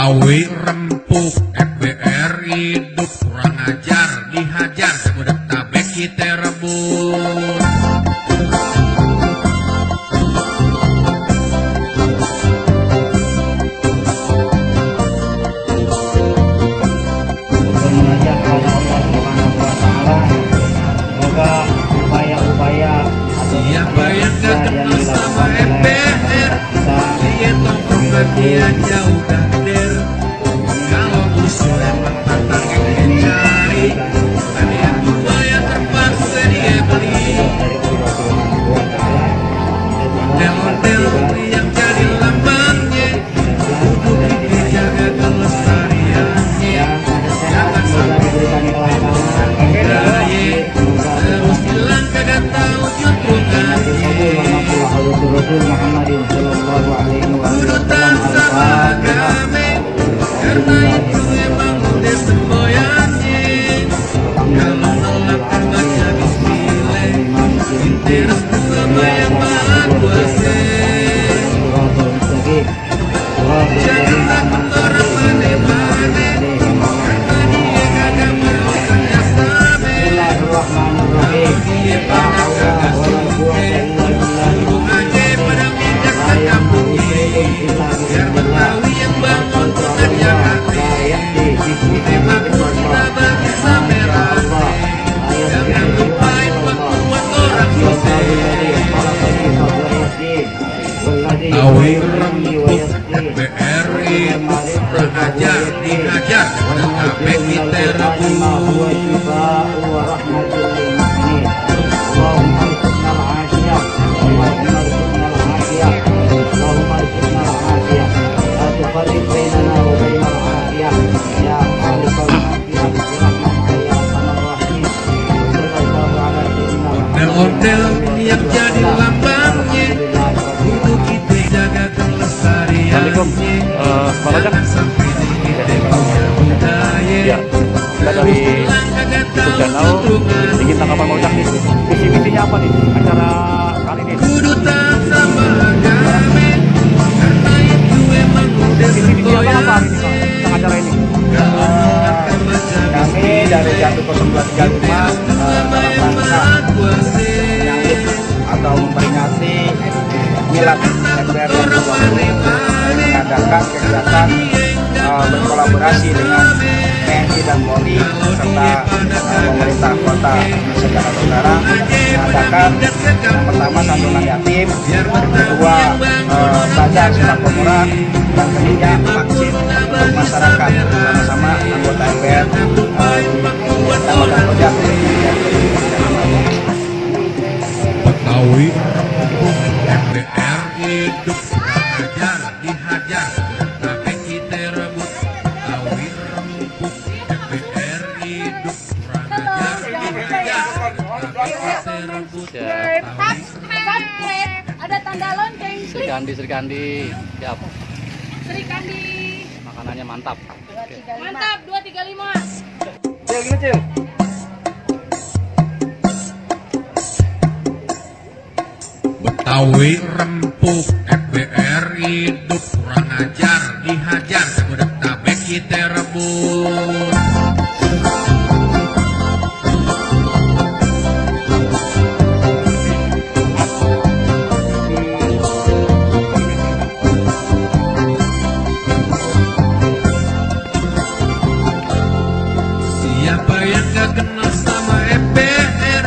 Betawi rempuk, FBR hidup kurang ajar, dihajar sebudak tabek kita rebut. Siapa yang gak kenal sama FBR, dia tongkrongan dia jauh dader. Kalau musuh emang pantang yang cari, ada yang tua yang terpaksa dia beli. Hotel-hotel yang jadi lambangnya, kudu dijaga kelestariannya. Jangan sampai budaya terus hilang kagak tahu juntrungannya. Kudu tak sama agama, karena itu emang udah semboyannya. Kalau nolak baca bismillah, interes sama yang maha kuasa. Jangan takut orang mana-mana, karena dia kagak mau kerjasama. Kalau dia pada kagak suka, burung aja pada pindah ke kampungnya. Biar Betawi yang bangun pekerja hati, memang kita bagi sampai rame. Jangan lupain buat orang susah. Betawi rempuk, FBR hidup kurang ajar, dihajar sebudak tabek kita rebut. Hotel-hotel yang jadi lambangnya, kudu kita jaga kelestariannya. Jangan sampai punya budaya Kita dari YouTube channel Sedikit Tanggapan Bang Ojak nih. Visi-misinya apa nih acara kali ini? kudu tak sama agama, karena itu emang udah Visi-misinya apa hari ini Bang, semboyannya. tentang acara ini? Kami dari Jatuh 0235 dalam rangka menyambut atau memperingati milad FBR yang ke-20 mengadakan kegiatan berkolaborasi dengan TNI dan Polri serta pemerintah kota Nusa Tenggara mengadakan yang pertama santunan yatim, kedua belajar sembako murah, dan ketiga vaksin untuk masyarakat bersama-sama anggota FBR Tanggapan Ojak. Betawi rempuk, FBR hidup kurang ajar, dihajar sebudak tabek kita rebut. Betawi rempuk, FBR hidup kurang ajar, dihajar sebudak tabek kita rebut. Subscribe, ada tanda lonceng, klik Sri Kandi, siap. Sri Kandi. Makanannya mantap. Mantap, 235. Cil, gini Cil. Betawi rempuk, FBR hidup kurang ajar, dihajar sebudak tabek kita rebut. Siapa yang gak kenal sama FBR,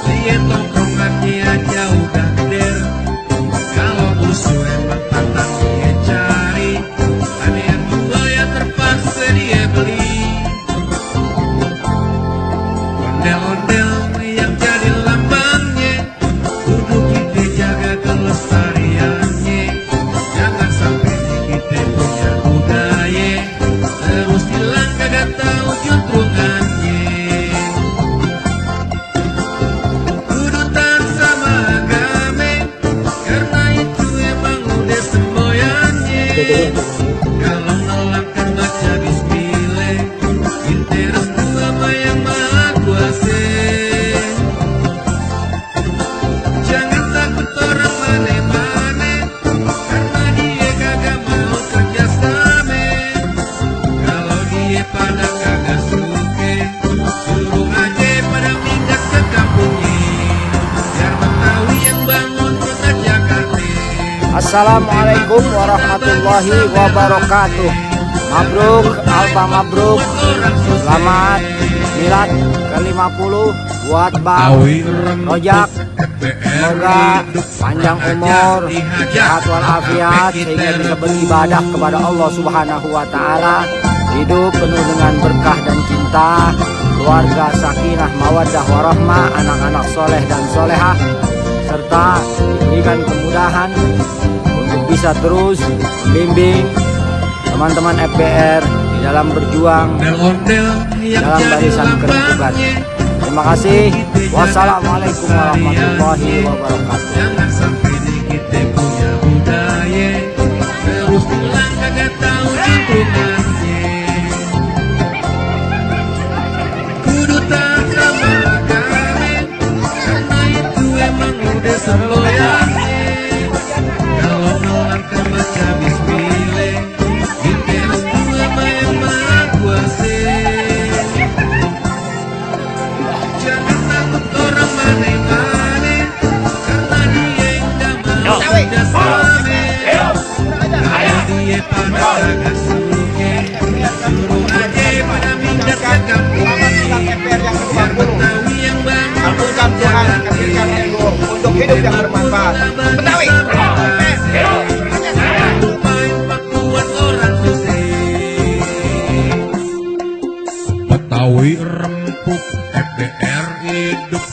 dia tongkrongannya jauh dader. Kalau musuh emang pantang dia cari, Wassalamualaikum warahmatullahi wabarakatuh. Mabruk, alfa mabruk. Selamat milad ke-50 buat Bang Rojak. Semoga panjang umur, sehat walafiat, sehingga bisa beribadah kepada Allah Subhanahu wa Ta'ala. Hidup penuh dengan berkah dan cinta, keluarga sakinah mawaddah warahmah, anak-anak soleh dan solehah, serta diberikan kemudahan untuk bisa terus membimbing teman-teman FBR di dalam berjuang dalam barisan kerempukan. Terima kasih. Wassalamualaikum warahmatullahi wabarakatuh. Jangan sampai kita punya budaya terus pulang kagak tahu lingkungannya. Kudu tak kemana-mana, karena itu emang udah semboyannya. Kalau nolak ke baca bismillah, kita restu sama yang maha kuasa. Jangan takut orang mana-mana, karena dia yang damai udah selama. Kalau dia pada kagak suka, suruh aja pada minggat ke kampung. Biar Betawi yang bangun Tuhan kasihkan ilmu untuk hidup yang bermanfaat. Betawi. Betawi rempuk, FBR hidup.